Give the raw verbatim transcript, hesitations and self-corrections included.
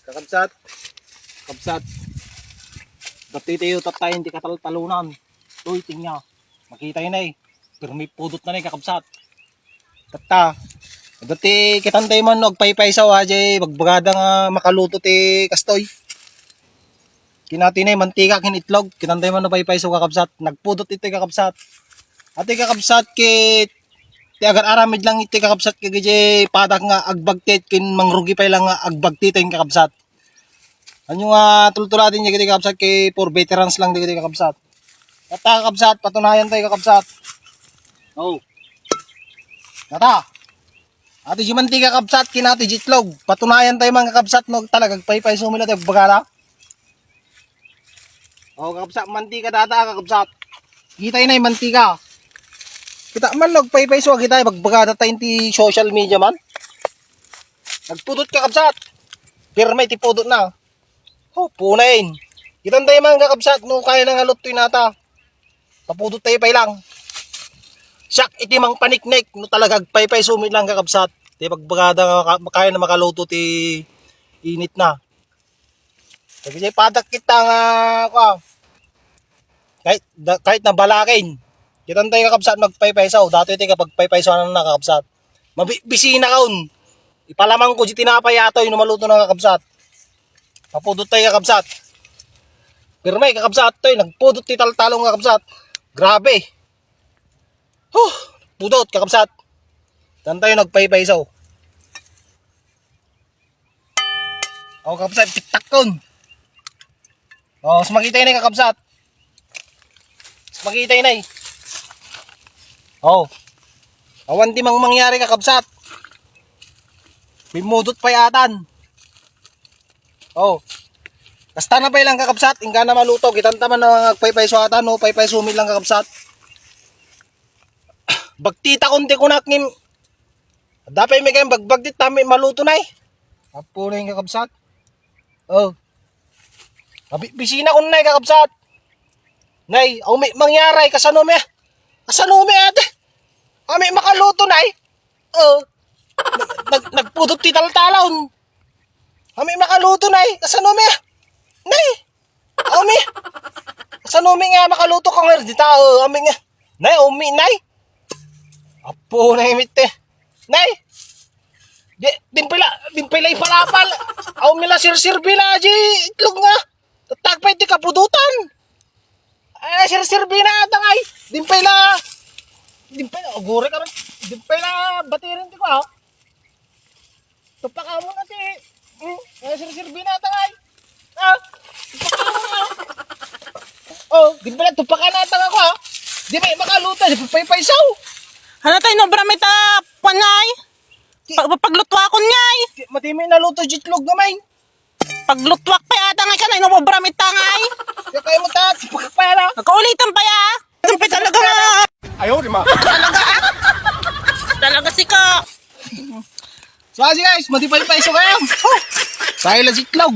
Kakabsat, kakabsat. Dati tayo tatayin ti kataltalunan. Uy, tingnan. Makita yun eh. Pirmi pudot na ni kakabsat. Tatta. Dati kitantay man no agpaypaysaw, a, jay bagbagada nga makaluto ti kastoy. Kinati na mantika ken itlog, kitantay man no paypaysaw kakabsat. Nagpudot iti kakabsat. Ati kakabsat ket ti agar-aramid lang iti kakabsat ket jay padak nga agbagtit ken mangrugi pay lang nga agbagtit kakabsat. Ania nga tultuladen dagiti kakabsat ket for veterans lang dagiti kakabsat. Tatta kakabsat, patunayan tayo kakabsat. Oh. Tatta. Ati di mantika kakabsat, kinati di itlog. Patunayan tayo man kakabsat no talaga agpaypayso mi la tayo bagala. Oh, kakabsat, mantika data kakabsat. Kita na yung mantika. Kita man no agpaypayso kita bagbagada tayo ti social media man. Nagpudot kakabsat. Pirmi ti pudot na. Oh, punain. Kitantay man kakabsat no kaya na nga luttoy nata. Papudot tayo pay lang. Siak iti mangpaniknik no talaga agpaypayso mi lang kakabsat. Ti bagbagada nga ka-, kaya na makaluto ti init na. Dagiti padak kita nga, kua, kahit, da-, kahit nabalakin. Kitantay kakabsat magpaypaysaw. Dati ti kapagpaypaysaw na kakabsat. Mabibisina kaon. Ipalamang ko di tinapay atoy no maluto na kakabsat. Papudot tayo kakabsat. Pirmi kakabsat toy, nagpudot ti taltalong kakabsat. Grabe. Huh, pudot kakabsat. Kitantay nagpaypaysaw. Oh, kakabsat, tiktak kon. Oh, sumakitay na kakabsat. Sumakitay na eh. Oh. Awan di mang mangyari kakabsat. Pimudot pay atan. Oh. Kasta na pay lang kakabsat, ingka na maluto, kitanta man nga agpaypayso atan, no, paypayso mi lang kakabsat. Bagtita kon ti kunak ngem, dapay mi kayong bagbagtit, tami maluto na eh. Apo na yung kakabsat. Oh. Abi, bisina ko na, kakabsat. Nay, aw mi, mangyaray, kasano mi? Kasano mi, ate? Ami makaluto, nay. Oh. Nag, nag, nagpudot ti taltalon. Ami makaluto, nay. Kasano mi? Nay. Aw mi. Kasano mi nga makaluto ka nga di tao? Ami nga. Nay, aw mi, nay. Apo na imit eh. Nay. Di, dimpila, dimpila ipalapal. Aw mi la sirsirbi na, di itlog nga. Tatagpay ti kapudutan. Ay, sirsirbi na atang ay. Dimpila. Dimpila, agure ka man. Dimpila, batirin ti ko, ah. Tupaka mo na ti. Hmm? Ay, sirsirbi na atang ay. Ah, tupaka mo na. Oh, dimpila, tupaka na atang ako, ah. Di may makaluta, di paypaysaw. Ano tayo, no, bramita, panay? Pag, paglutuakon nga, eh. Di, mati may naluto, jitlog nga, may. Paglutuak pa yata nga, kanay, no, bramita nga, eh. Kaya kayo mo ta, di pagkakpala. Nakaulitan pa ya. Sampay talaga nga. Ayaw, di ma. Talaga, ah. Talaga si ka. So, asi guys, mati paypayso kayo. Tayo la jitlog.